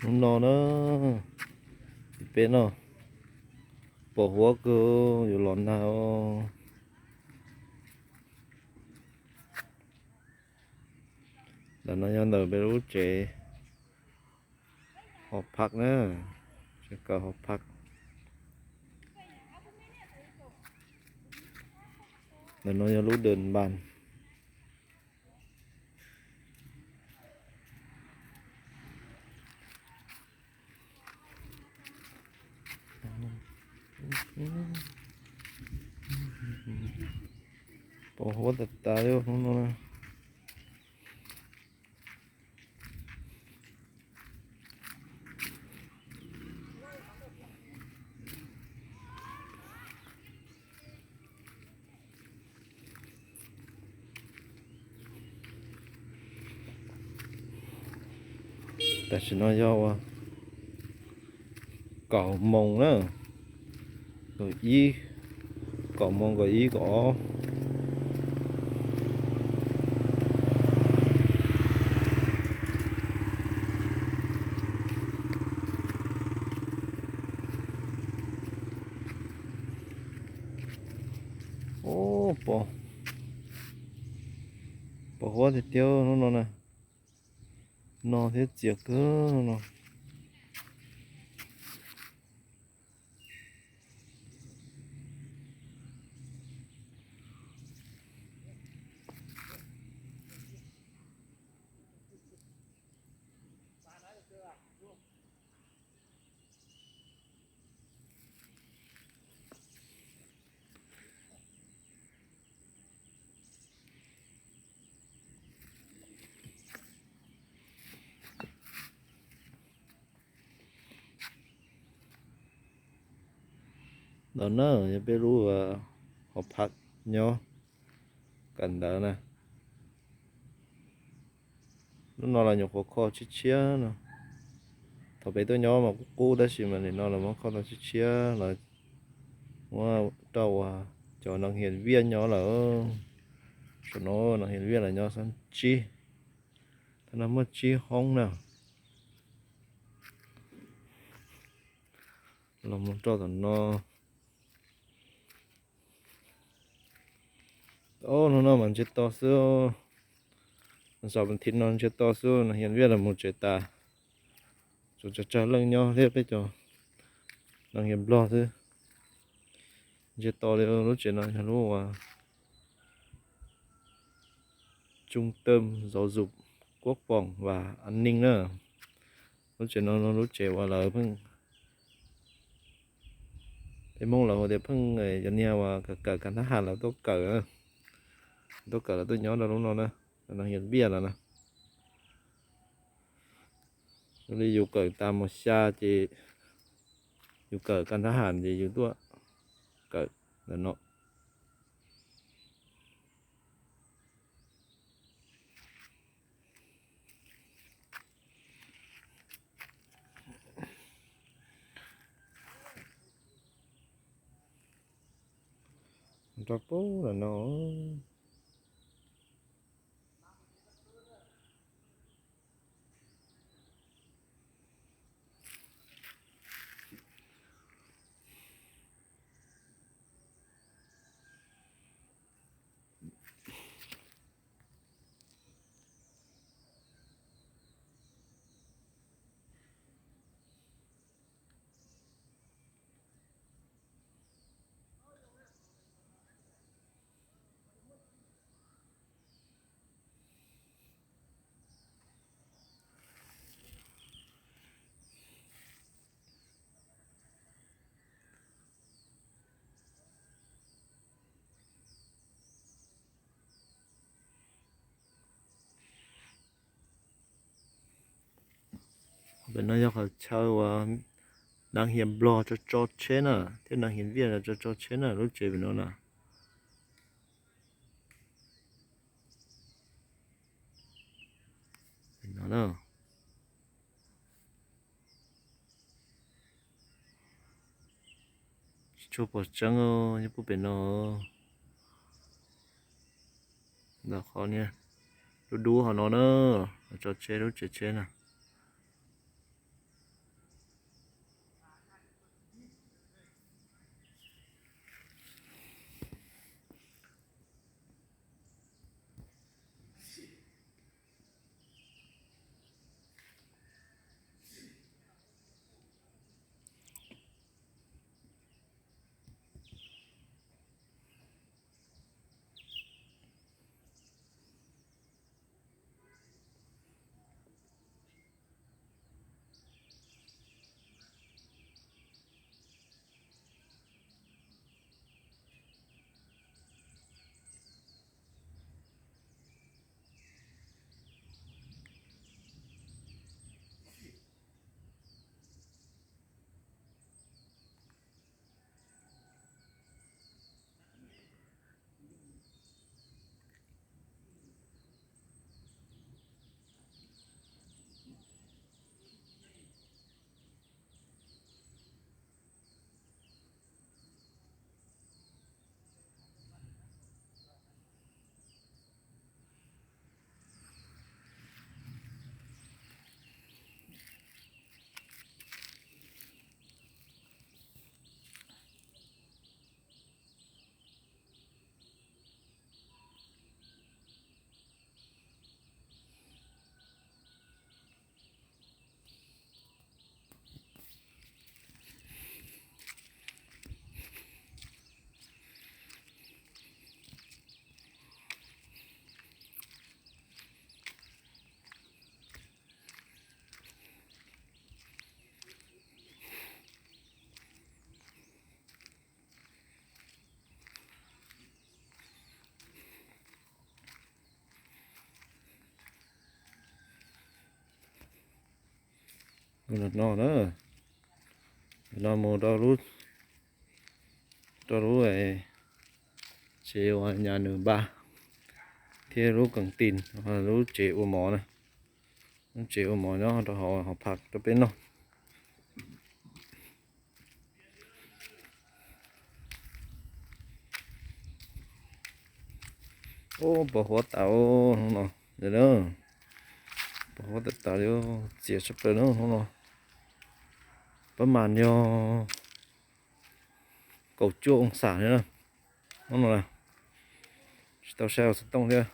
Hnub no na, peb no, pos huab kawg, yuav los nag. Ntawm no yog ntawm peb lub tsev hauv phaj na, tsev kawm hauv phaj. Ntawm no yog lub dawm npas. Pos huab tas tas li hnub no. Tam sim no yog ua kaum moos na, kaum ib, kaum moos kaum ib kaum ob. Ub, pos, pos huab tiag tiag hnub no na. No thiab txias kawg no. Ntawm no yog peb lub hauv phaj nyob kawm ntawv na. Lub no los nyuam qhuav kho tshiab tshiab no. Thaum peb tuaj nyob mas qub qub tab sis mas nim no los muab kho tau tshiab tshiab los muab rau uas cov neeg hias viaj nyob lawm. Saum no neeg hias viaj lawv nyob xab tsib, thaum no muaj tsib hoob na. Los mus rau tom no. Ub, hnub no mas ntsiag to xwb. Xaum thib no ntsiag to xwb, neeg hias viaj los mus tsev tas, tsuas tsawg tsawg leej nyob thiab peb cov neeg hias nplog xwb. Ntsiag to li. Lub tsev no yog lub uas Trung tâm Giáo dục Quốc phòng và An ninh na. Lub tsev no lub tsev uas lawv pheej, peb Hmoob lawv hu tias pheej cov niag uas kawm kawm kag thab ham lawv tuaj kawm, tuaj kawm lawv tuaj nyob rau lub no na, neeg hias viaj lawm na. Yog li yus kawm tas mos xya ces yus kawm kag thab ham ces yus tuaj kawm ntawm no. Rau pub lawm no. Pem no yog qhov chaw uas neeg hias nplog tso tso tsheb na, thiab neeg hias viaj tso tso tsheb na, lub tsev pem no na. Pem no na. Tsis tshua pom tseeb, nyob puag pem no. Ntawm qhov niag dub dub hauv no na, tso tsheb lub tsev tsheb na. Mus no na, no mus rau lub, rau lub tsev uas nyas nws npab thiab lub kees tis, lub tsev ua mov na, lub tsev ua mov nyob rau hauv, hauv phaj rau peb noj. Ub, pos huab tas hnub no, pos huab tas tas li, txias tshaj plaws na hnub no. Pab mas yog kaum cuaj oo xam li na hnub no na. Tsis tau saib xov tooj thiab.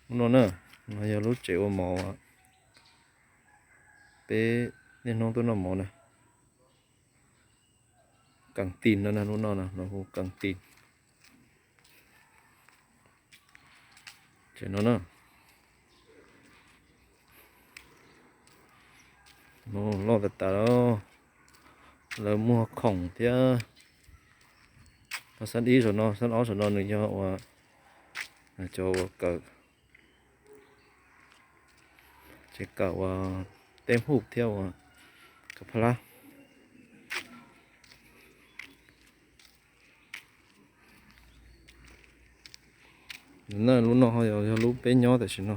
Hnub no na, no yog lub tsev ua mov, peb niaj hnub tuaj noj mov na. Kees tis no na, lub no na, lawv hu kees tis. Ces no na, loj tas tas, lawv muag khoom thiab. Xab ib saum no, xab ob saum no nws yog uas cov uas kawm, ces kawm uas teb hub thiab uas kawm phaj lab. Na lub no ho yog lub peb nyob tam sim no.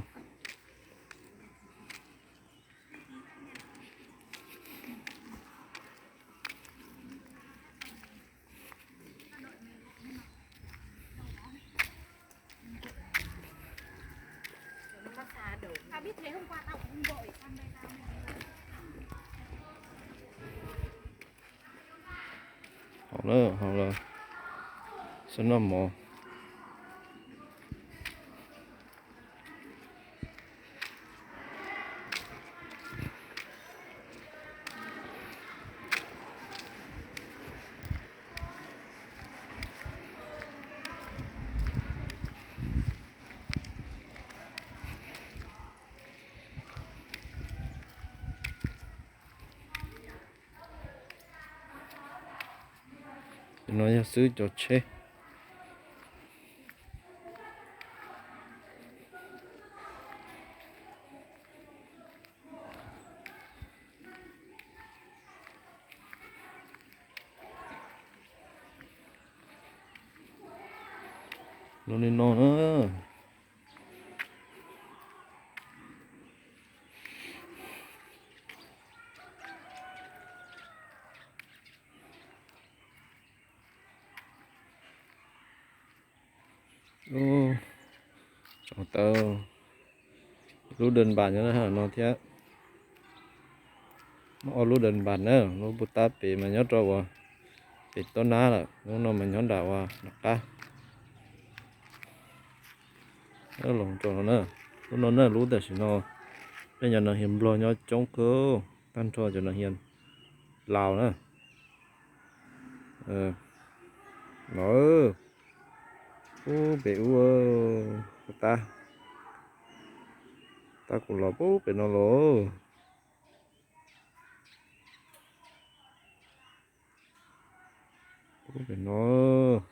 Hauv na, hauv lawv xab noj mov. No yog xwb cov tsheb. Los li no na. Tsoom tawv, lub dawb npas nyob no thiab. Muaj ob lub dawb npas na, lub puag ta pem mas nyob rau uas pem tob nab lawm, lub no mas nyob nram uas nram qab. Los rau no na, lub no na lub tam sim no peb cov nas hias nplog nyob coob kawg, tag nrho cov nas hias laus na. Los, ub pem ub, tab, tab kuv los pub pem no los. Pub pem no.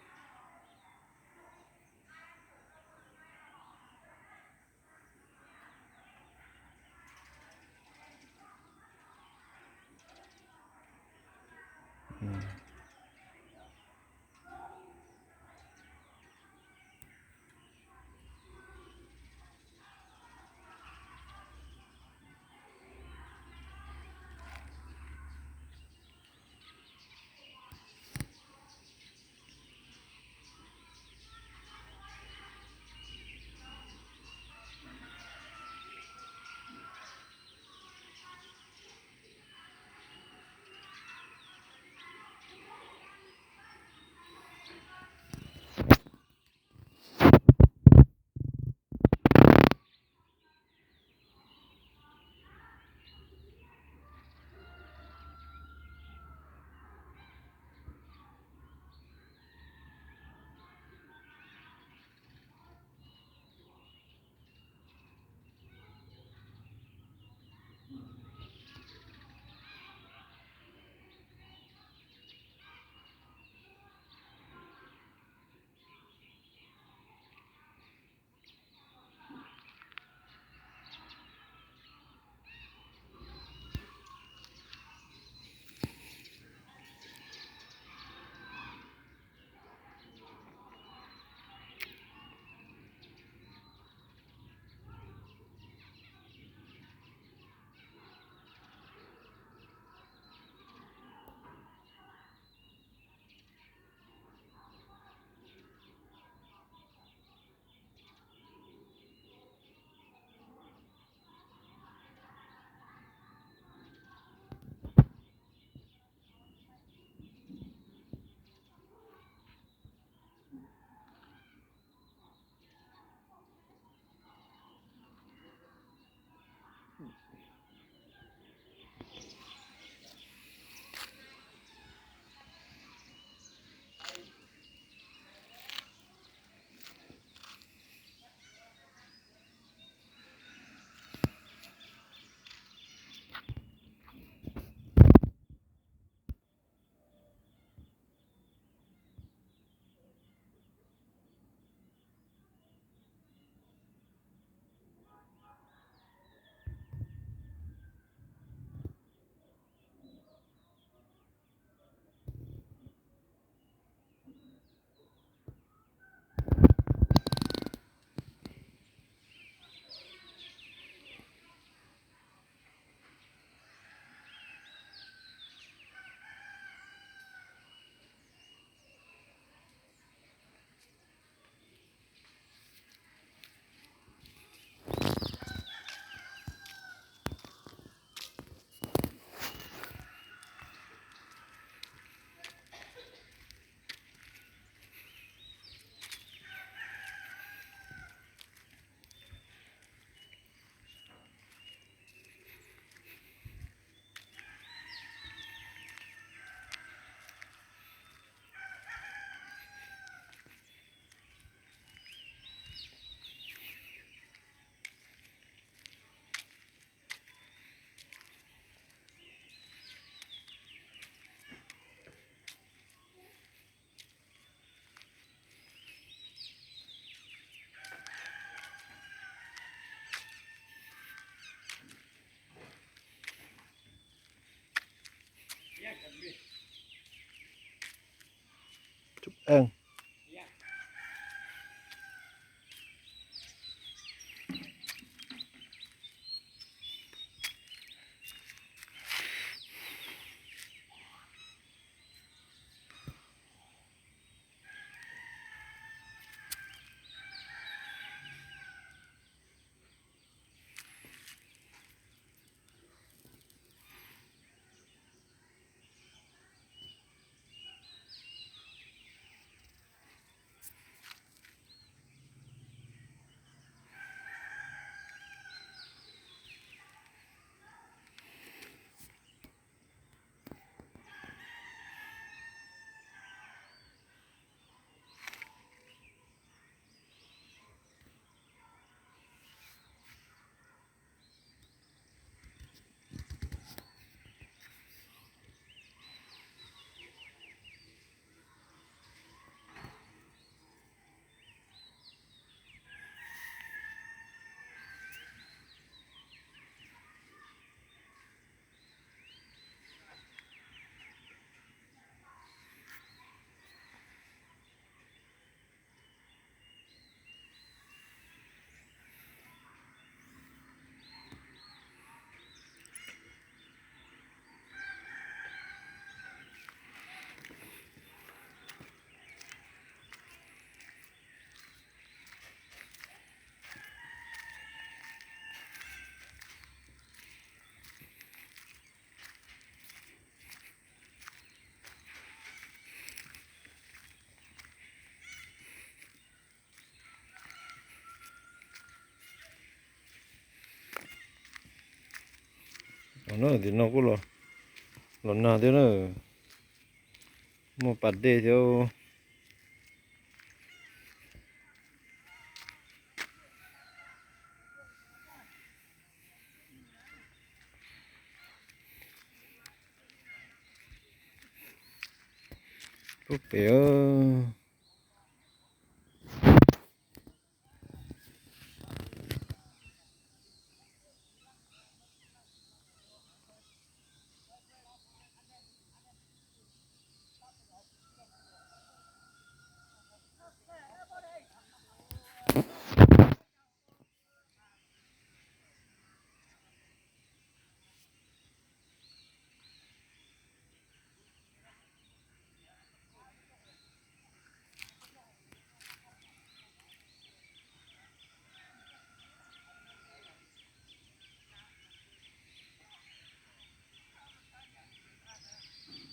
Eej. Tim no kuj los nag thiab na, muaj pas dej thiab. Pub pem.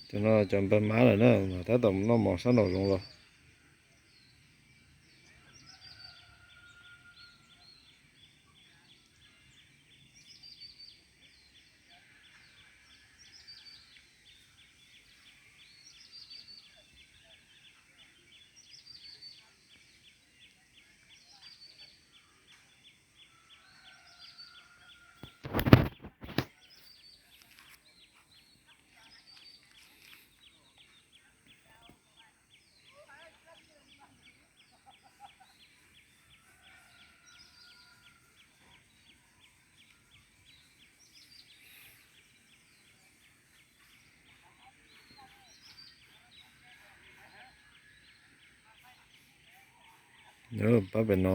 Cov no cov npawg mab lawm na, mas tab tom noj mov sab nraum zoov los. Pab pem no.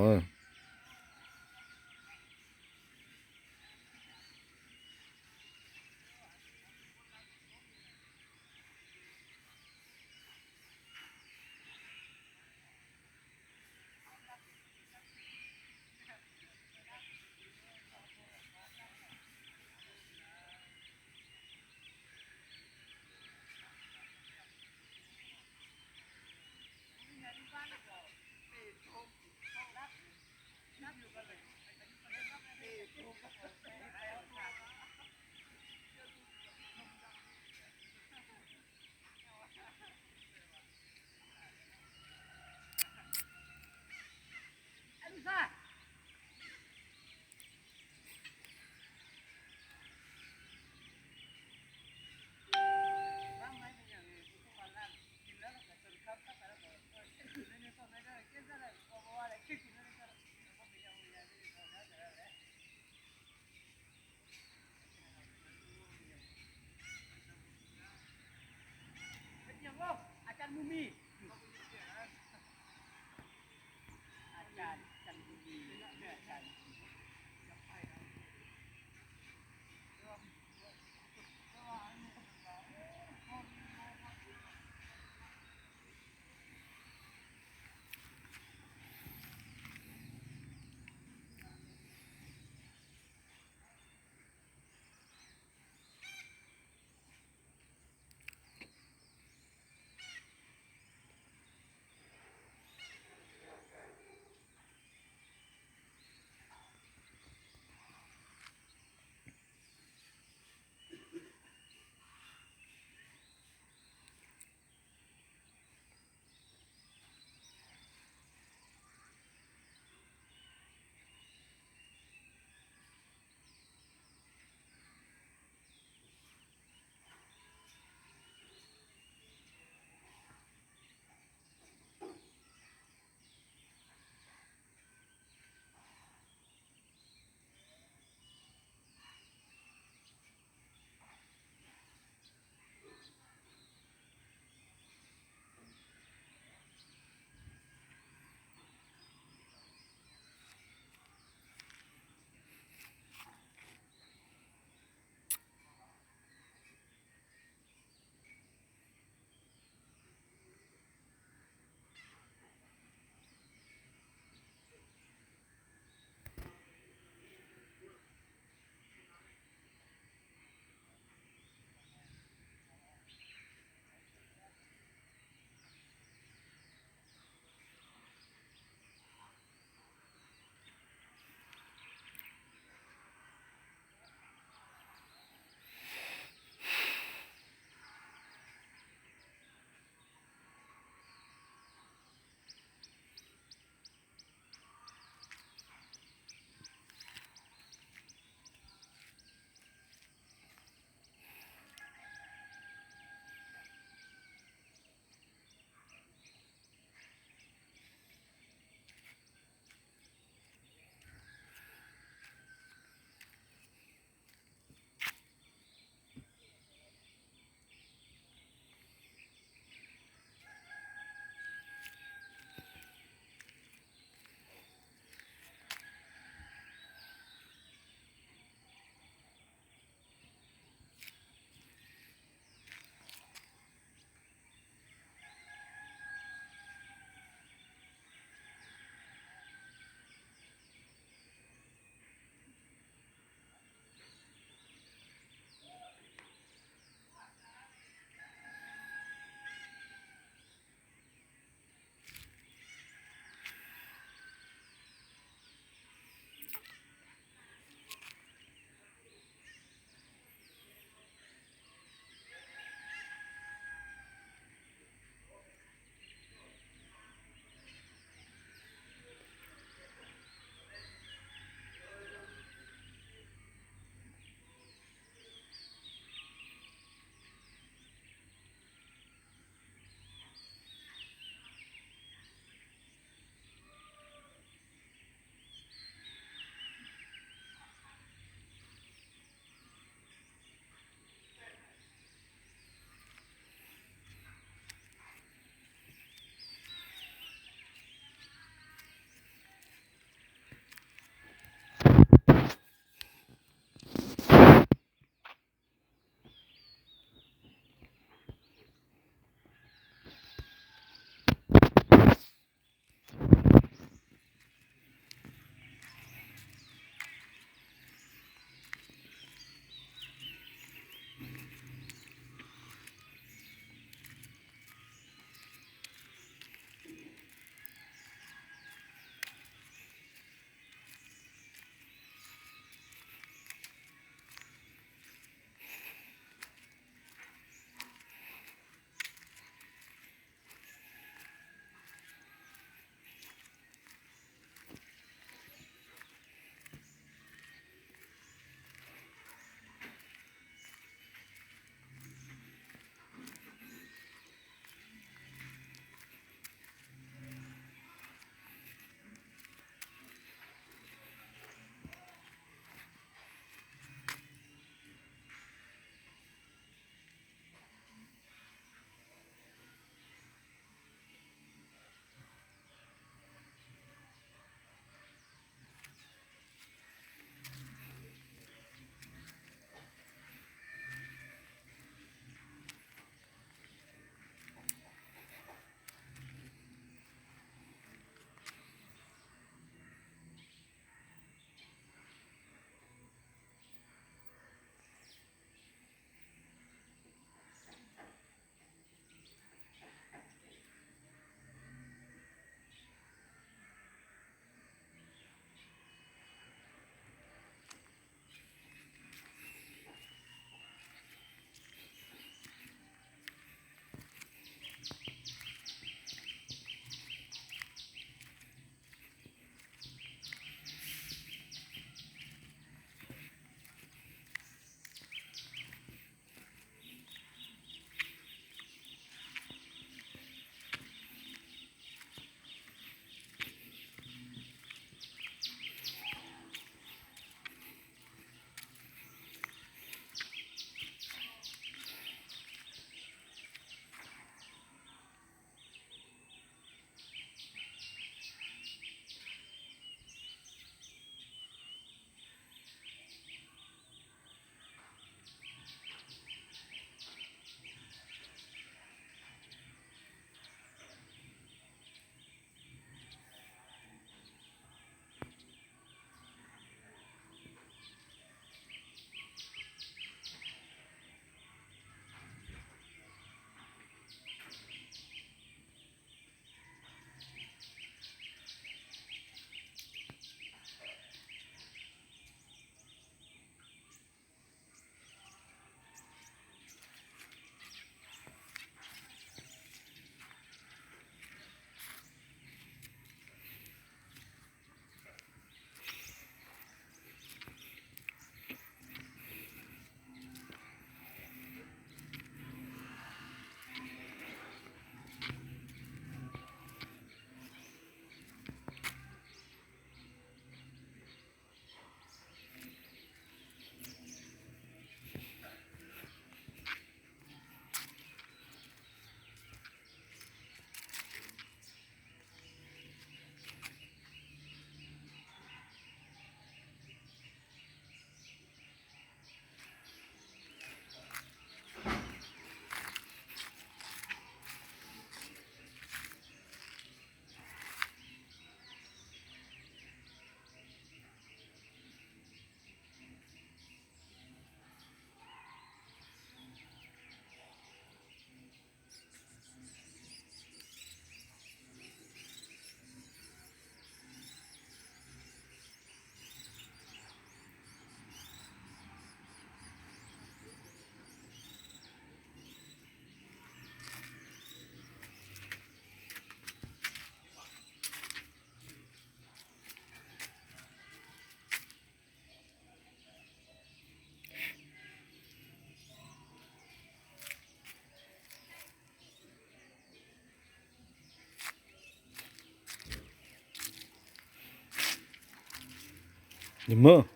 Nws muab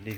li